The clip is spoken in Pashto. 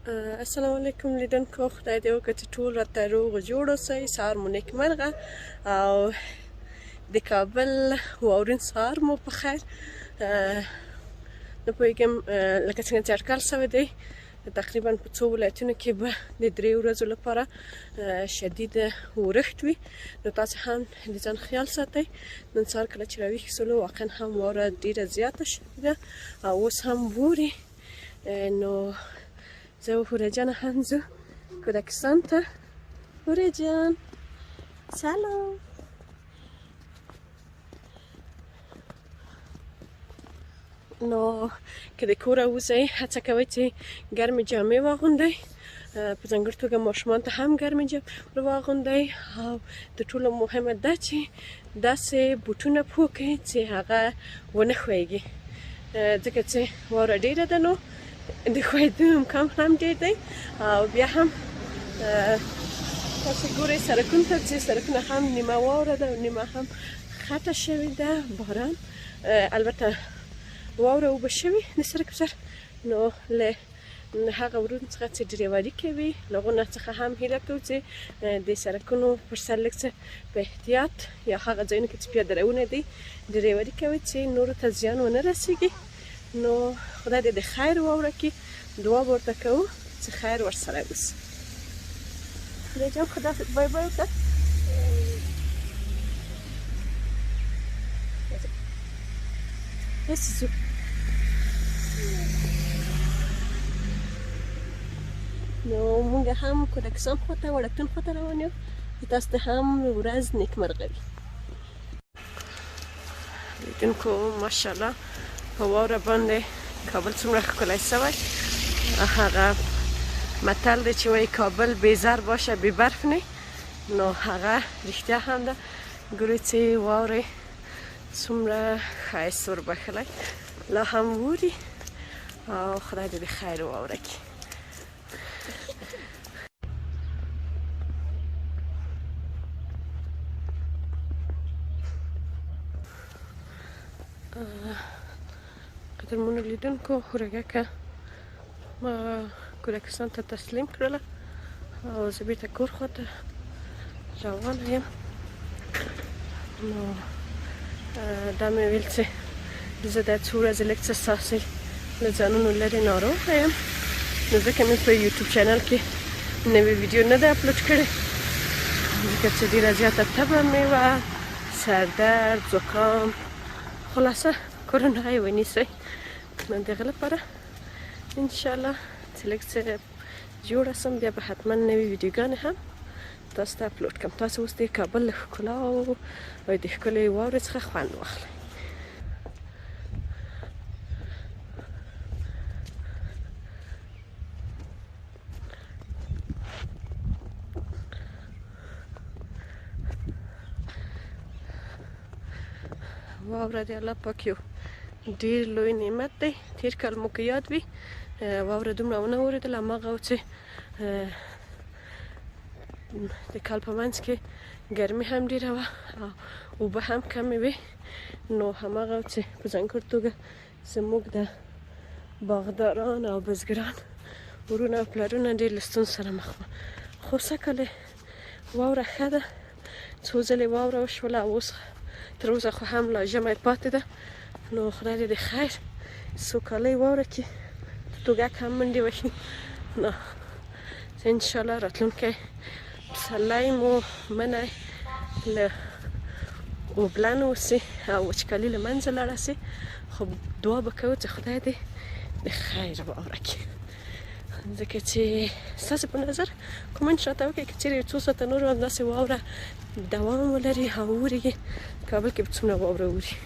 السلام علیکم لیدونکو، خدای دې وکړي چې ټول راته روغ جوړ اوسئ. سهار مو نیکمرغه او د کابل واورین سهار مو په خیر. نه پوهېږم لکه څنګه چې اټکل شوی دی، تقریبا په څو ولایتونو کې به د 3 ورځو لپاره شدید ورښت وي، نو تاسو هم د ځان خیال ساتئ. نن سهار کله چې راویښ شولو واقعا هم واوره ډېره زیاته شوې ده او اوس هم ووري. نو زه و هوره جان هم ځو کودکستان ته. هوره جان سلام. نو که د کوره وځئ هڅه کوئ چې ګرمې جامې واغوندئ، په ځانګړي توګه ماشومان ته هم ګرمې جامې واغوندئ. او د ټولو مهمه ده چې داسې بوټونه پو کړئ چې هغه ونه ښویږي، ځکه چې واوره ډېره ده نو د ښویېدو امکان هم ډېر دی. او بیا هم تاسو ګورئ سړکونو ته چې سړکونه هم نیمه واوره ده او نیمه هم خټه شوې ده، باران البته واوره اوبه شوې د سړک په سر. نو له هغه ورونو څخه چې ډریوري کوي له هغو څخه هم هیله کوو چې د سړکونو پر سر لږ څه په احتیاط یا هغه ځایونو کې چې پیاده رونه دي ډریوري کوي چې نورو ته زیان ونه رسیږي. نو خدای دې د خیر واوره کړي، دعا به ورته کوو چې خیر ورسره اوسي. خدای جان خدا بای بای وکړه. هسې ځو. نو مونږ هم کودکستان خواته وړکتون خواته روان یو. تاسو ته هم ورځ نیکمرغه وي. لیدونکو ماشاءالله په واوره باندې کابل څومره ښکلی شوی. هغه متل دی چې وایي کابل بې زر باشه بې برف نه، نو هغه رښتیا هم ده. ګورئ چې واورې څومره ښایست وربښلی، لا هم ووري او خدای دې د خیر واوره کړي. قدرمنو لیدونکو، هورګکه ما کودکستان ته تسلیم کړله او زه بیرته کور خواته روانه یم. نو دا مې ویل چې زه دا څو ورځې لږ څه ستاسې له ځانونو لرې ناروغه یم، نو ځکه مې په یوټیوب چینل کې نوې ویډیو نه ده اپلوډ کړې، ځکه چې ډېره زیاته تبه مې وه، سردرد، زکام، خلاصه کرونا یې ونیسئ. نو د هغه لپاره انشاءالله چې لږ څه جوړه سم بیا به حتما نوې ویډیوګانې هم تاسو ته اپلوډ کړم. تاسو اوس د کابل له ښکلا او د ښکلې واورې څخه خوند واخلئ. واوره د الله پاک یو ډېر لوی نعمت دی. تېر کال مو که یاد وي واوره دومره ونه اورېدله، هماغه و چې د کال په منځ کې ګرمي هم ډېره وه او اوبه هم کمې وې، نو هماغه و چې په ځانګړې توګه زموږ د باغداران او بزګران ورونه او پلرونه ډېر له ستونزو سره مخ وه. خو سږ کال واوره ښه ده، څو ځلې واوره وشوله او اوس تر اوسه خو هم لا ژمی پاتې ده. نو خدای دې د خیر سوکالۍ واوره کړي، توګک هم منډې وهي. نو انشاءالله راتلونکی پسرلی مو منی له اوبلن اوسي او وچکالي له منځه لاړه سي. خو دعا به کوو چې خدای دې د خیر واوره کړي، ځکه چې ستاسې په نظر کومنټ راته وکړئ که چېرې یو څو ساعته نور همداسې واوره دوام ولري او وورېږي، کابل کې به څومره واوره ووري.